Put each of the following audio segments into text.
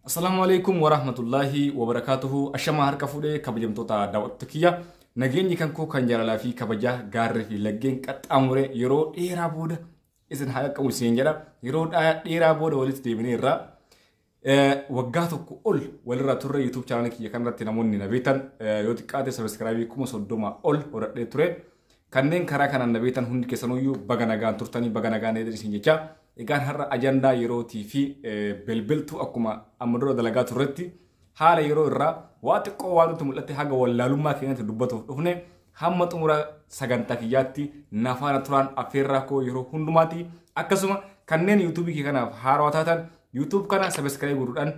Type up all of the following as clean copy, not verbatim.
Assalaamu alaikum warahmatullaahi wabarakaatuhu. Ashamaa harka fuudhee kabajamtoota daawwattoota kiyya. Nageenyi kan koo kan jaalalaa fi kabajaa gaarree fi laggeen qaxxaamuree yeroo dheeraa booda isin haa qaqqabu isin jedha. Yeroo dheeraa booda walitti deebinee irraa waggaa tokko ol walirraa turre. YouTube channel kiyya kanarratti namoonni na beektan yoo xiqqaate subscribe 30,000 ol horadhee ture. Kanneen karaa kanaan na beektan hundi keessanuyyuu baga nagaan turtanii, baga nagaan isin jecha. Egaan har'a ajandaa yerootii fi bilbiltuu akkuma amma dura dalagaa turretti haala yeroo irraa waa xiqqoo waan nutti mul'atte haga wallaalummaa keenyatti dubbatuuf dhufne. Hamma xumura sagantaa kiyyaatti nafaana turaan affeerraa koo yeroo hundumaati. Akkasuma kanneen YouTube kee kanaaf haarawaa taatan YouTube kana subscribe godhuudhaan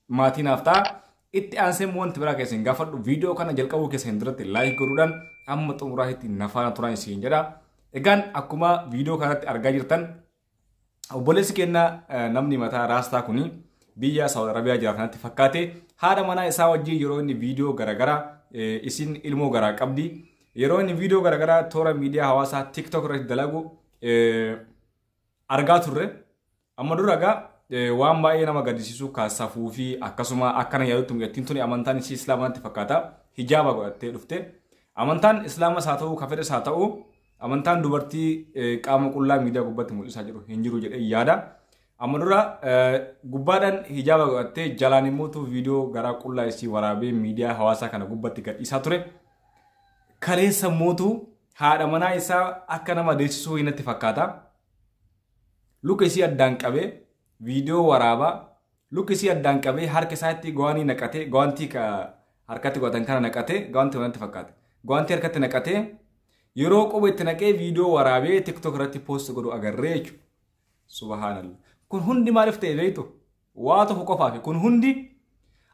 maatii naaf ta'a. Itti aansee immoo wanti biraa keessan gaafadhu, viidiyoo kana jalqabuu keessan duratti like godhuudhaan hamma xumuraatti nafaana turaan isin jedha. Egaan akkuma viidiyoo kanatti argaa jirtan, obboleessi keenya namni mataa raastaa kuni biyya Saawud Arabiyaa jiraatanatti fakkaate haadha manaa isaa wajjin yeroo inni viidiyoo garaagaraa, isin ilmoo garaa qabdi, yeroo inni viidiyoo garaagaraa toora miidiyaa hawaasaa TikTok irratti dalagu argaa turre. Amma dura egaa waan baay'ee nama gaddisiisu kaasafuu fi akkasuma akkana yaadutti mucattiin tuni amantaan isii islaamatti fakkaata, hijaaba godhattee dhufte. Amantaan islaamas haa ta'u, kafedhas haa ta'u, amantaan dubartii qaama qullaa miidiyaa gubbaatti mul'isaa jiru hin jiru jedhee yaada. Amma dura gubbaadhaan hijaaba godhattee jalaan immoo viidiyoo garaa qullaa isii waraabee miidiyaa hawaasaa kana gubbatti gadhiisaa ture. Kaleessa mootu haadha manaa isaa akka nama deessisuu hinatti fakkaata. Luka isii addaan qabee viidiyoo waraabaa, luka isii addaan qabee harka isaatti gowaanii naqatee, gowaantii harkatti godhatan kana naqatee, gowaantii wanti fakkaate. Gowaantii harkatti naqatee yeroo quba itti naqee viidiyoo waraabee TikTok irratti post godhu agarree jechuudha. Subhaanallah. Kun hundi maaliif ta'e beektu? Waa tokko qofaafi. Kun hundi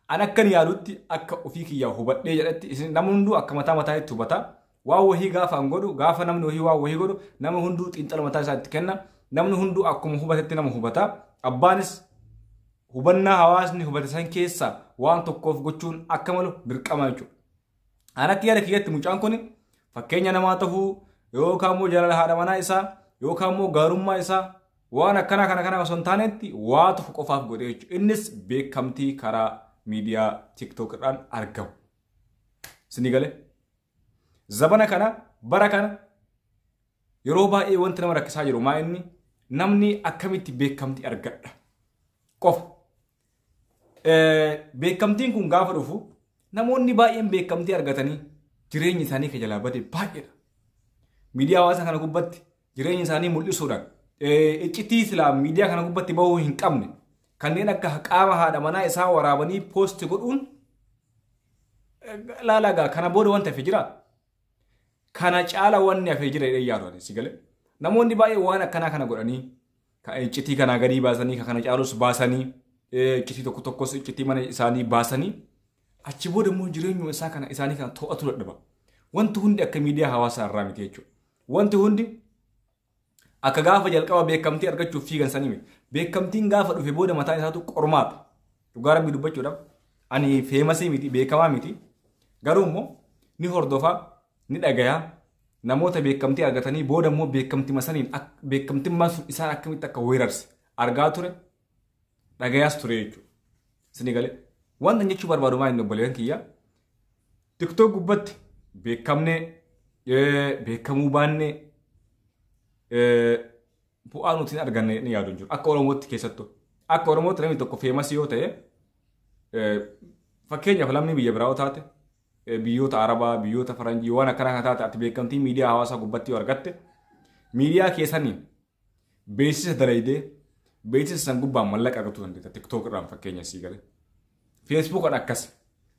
an akkan yaadutti, akka ofii kiyyaa hubadhee jedhetti, isin namni hunduu akka mataa mataa itti hubata. Waan wahii gaafa an godhu, gaafa namni wahii waan wahii godhu, nama hunduu xiinxala mataa isaa itti kenna. Namni hunduu akkuma hubatetti nama hubata. Abbaanis hubannaa hawaasni hubate san keessa waan tokkoof gochuun akka malu dirqama jechuudha. An akka yaada kiyyatti mucaan kun fakkeenya namaa tahuu yookaan immoo jaalala haadha manaa isaa yookaan immoo gaarummaa isaa waan akkana kana kana osoo hin taanetti waa tokko qofaaf godhee jechuudha. Innis beekamtii karaa miidiyaa TikTok irraan argamu. Isinii galee? Zabana kana, bara kana yeroo baay'ee wanti nama rakkisaa jiru maa inni namni akkamitti beekamtii argadha qofa. Beekamtiin kun gaafa dhufu namoonni baay'een beekamtii argatanii jireenya isaanii kan jalaa bade baay'eedha. Miidiyaa hawaasaa kana gubbatti jireenya isaanii mul'isuudhaan iccitii silaa miidiyaa kana gubbatti bahuu hin qabne kanneen akka qaama haadha manaa isaa waraabanii post godhuun laalagaa kana booda wanta hafe jira. Kana caala wanni hafee jira jedhee yaadu si galee. Namoonni baay'ee waan akkanaa kana godhanii iccitii kanaa gadii baasanii, kana caalus baasanii, iccitii tokko tokkos iccitii mana isaanii baasanii, achi booda immoo jireenyuma isaa kana isaanii kana to'atu dadhaba. Wanti hundi akka miidiyaa hawaasaa irraa miti jechuudha. Wanti hundi akka gaafa jalqaba beekamtii argachuuf fiigan sanii miti. Beekamtiin gaafa dhufe booda mataan isaatu qormaata. Dhugaa Rabbii dubbachuudhaaf ani famous miti, beekamaa miti. Garuu immoo ni hordofaa, ni dhagayaa, namoota beekamtii argatanii booda immoo beekamtii saniin beekamtummaan sun isaan akkamitti akka weerarse argaa ture, dhagayaas ture jechuudha. Isinii galee? Wanta jechuu barbaadu maa inni, obboleeyyan kiyya, TikTok gubbatti beekamnee beekamuu baannee bu'aa nuti hin arganne ni yaadu jiru. Akka Oromootti keessattuu. Akka Oromootti namni tokko famous yoo ta'e, fakkeenyaaf lammii biyya biraa yoo taate, biyyoota Arabaa, biyyoota Faranjii waan akkana kan taate, ati beekamtii miidiyaa hawaasaa gubbatti yoo argatte, miidiyaa keessaniin beeksisa dalaydee beeksisa san gubbaan mallaqa argachuu dandeetta TikTok irraan fakkeenya, sii galee. Facebookan akkas.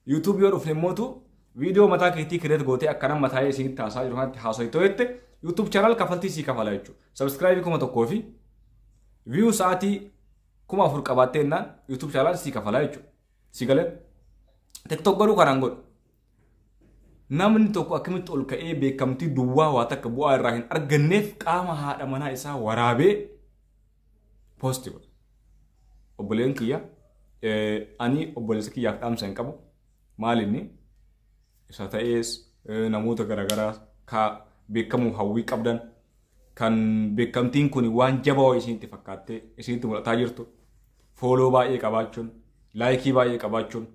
YouTube yoo dhufne immootu viidiyoo mataa keetii create gootee akka nama mataa isinitti haasaa jiru kanatti haasofitoo jette, YouTube channel kafaltii sii kafala jechuudha. Subscribe 1000 fi view sa'aatii 4000 qabaattee jennaan YouTube channel sii kafala jechuudha. Si galee? TikTok garuu kanaan godhu. Namni tokko akkamitti ol ka'ee beekamtii duwwaa waa takka bu'aa irraa hin arganneef qaama haadha manaa isaa waraabee post godha? Obboleen kiyya, ani obboleessa kiyyaaf dhaamsa hin qabu. Maal inni isa ta'ees, namoota garaagaraa ka beekamuu hawwii qabdan, kan beekamtiin kun waan jabaa isinitti fakkaattee isinitti mul'ataa jirtu, follow baay'ee qabaachuun, Like baay'ee qabaachuun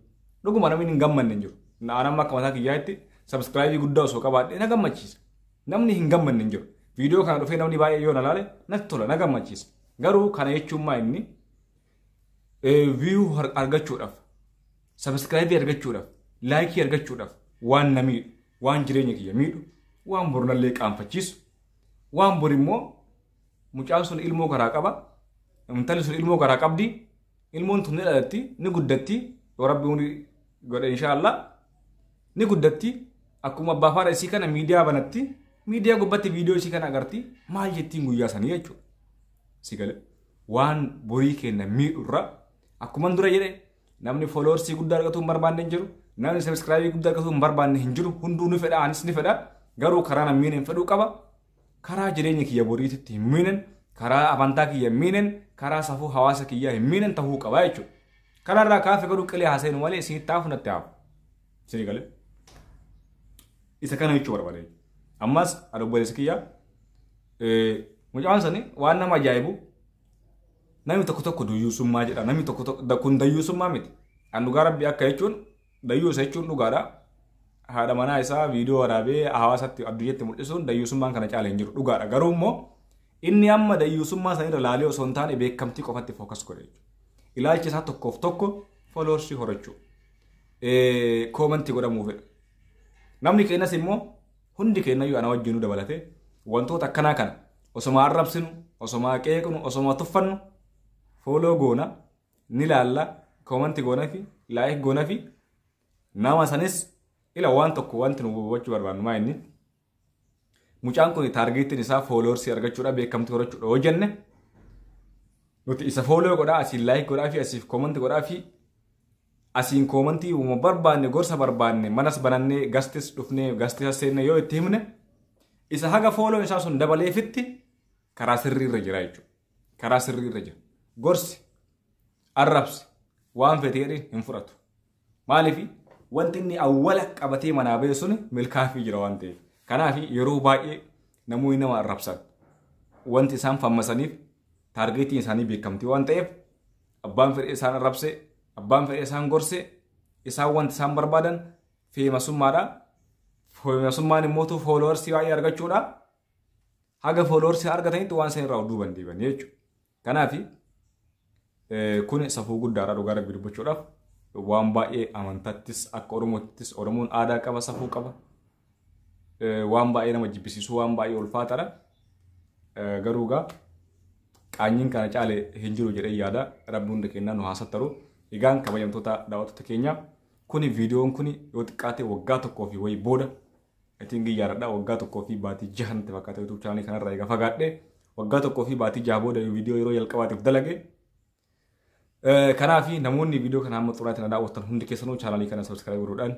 dhuguma namni hin gammanne hin jiru. Naan amma akka mataa kiyyaatti subscribe guddaa osoo qabaadhee na gammachiisa. Namni hin gammanne hin jiru. Viidiyoo kana dhufee namni baay'ee yoo na laale natti tola, na gammachiisa. Garuu kana jechuun maa inni view argachuudhaaf, subscribe argachuudhaaf, like argachuudhaaf waan na miidhu, waan jireenya kiyya miidhu, waan bornallee qaanfachiisu, waan bor immoo mucaan sun ilmoo garaa qaba, intalli sun ilmoo garaa qabdi, ilmoon tun ni dhalatti, ni guddatti, yoo Rabbi hundi godhe inshaallah ni guddatti, akkuma abbaa faadha isii kana miidiyaa banatti, miidiyaa gubbatti viidiyoo isii kana agarti, maal jettiin guyyaa sanii jechuudha. Si galee waan borii keenya miidhurra akkuma dura jedhe namni followers guddaa argatu hin barbaanne hin jiru, namni subscribe guddaa argatu hin barbaanne hin jiru, hunduu ni fedha, anis ni fedha, garuu karaa namni hin fedhuu qaba. Karaa jireenya kiyya boriititti hin miinen, karaa amantaa kiyya hin miinen, karaa safuu hawaasa kiyyaa hin miinen ta'uu qaba jechuudha. Karaarraa kaafe garuu qilee haasainu malee isinitti haafu natti haafu. Isinii galee. Isa kana jechuu barbaade. Ammas obboleessa kiyya mucaan sani waan nama ajaa'ibu namni tokko tokko dayyuusummaa jedha, namni tokko tokko kun dayyuusummaa miti. An dhugaa Rabbi akka jechuun dayyuusa jechuun dhugaadha. Haadha manaa isaa viidiyoo waraabee hawaasatti addunyaatti mul'isuun dayyuusummaan kana caala hin jiru dhugaadha. Garuu immoo inni amma dayyuusummaa sanirra laalee osoo hin taane beekamtii qofatti focus godhe jechuudha. Ilaalchi isaa tokkoof tokko followers horachuu. Comment godhamuu fedha. Namni keenyas immoo hundi keenyayyuu ana wajjinuu dabalatee wantoota akkanaa kana osoma arrabsinu, osoma qeeqnu, osoma tuffannu follow goona, ni laalla, comment goona fi like goona fi nama sanis ila waan tokko wanti nu hubachuu barbaannu maa inni mucaan kun targetiin isaa followers argachuudha, beekamtii horachuudha yoo jenne nuti isa follow godhaa, asiin like godhaa fi asiif comment godhaa fi asiin comment uuma barbaanne, gorsa barbaanne, manas banannee guestis dhufnee guestis seenne yoo itti himne isa haga follow isaa sun dabaleefitti karaa sirrii irra jira jechuudha. Karaa sirrii irra jira. Gorsi, arrabsi, waan fedhe hin fudhatu. Maaliif wanti inni awwala qabatee manaa ba'e sun milkaafii jira waan ta'eef. Kanaaf yeroo baay'ee namoonni nama arrabsan wanti isaan fammasaniif targetiin isaanii beekamtii waan ta'eef abbaan fedhe isaan arrabse, abbaan fedhe isaan gorse, isaan wanti isaan barbaadan famousummaadha. Famousummaan immoo followers baay'ee argachuudha. Haga followers argatanitti waan isaan irraa duuban deeban jechuudha. Kanaaf kun safuu guddaadha dhugaa Rabbi dubbachuudhaaf. Waan baay'ee amantaattis akka Oromoottis Oromoon aadaa qaba, safuu qaba. Waan baay'ee nama jibbisiisu, waan baay'ee ulfaataadha. Garuu gaa qaanyiin kana caale hin jiru jedhee yaada. Rabbi hunda kennaa nu haasattaru. Egaan kabajamtoota daawwattoota keenya, kuni viidiyoon kuni yoo xiqqaate waggaa tokkoo fi wayii booda ittiin giyyaadha. Waggaa tokkoo fi baatii 6 natti fakkaata YouTube channel kanarraa egaa fagaadhe waggaa tokkoo fi baatii 6 booda viidiyoo yeroo jalqabaatiif dalage. Kanaaf namoonni viidiyoo kana hamma xumuraatti na daawwattan hundi keessanuu channel kana subscribe godhuudhaan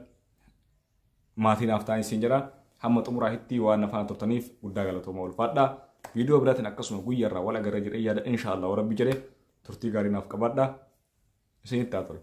maatii naaf ta'an isin jedha. Hamma xumuraatti waan na faana turtaniif guddaa galatooma, ulfaadha. Viidiyoo biraatiin akkasuma guyyaarraa wal agarra jedhee yaada inshaallah Rabbi jedhee turtii gaarii naaf qabaadha. Isinitti haa tolu.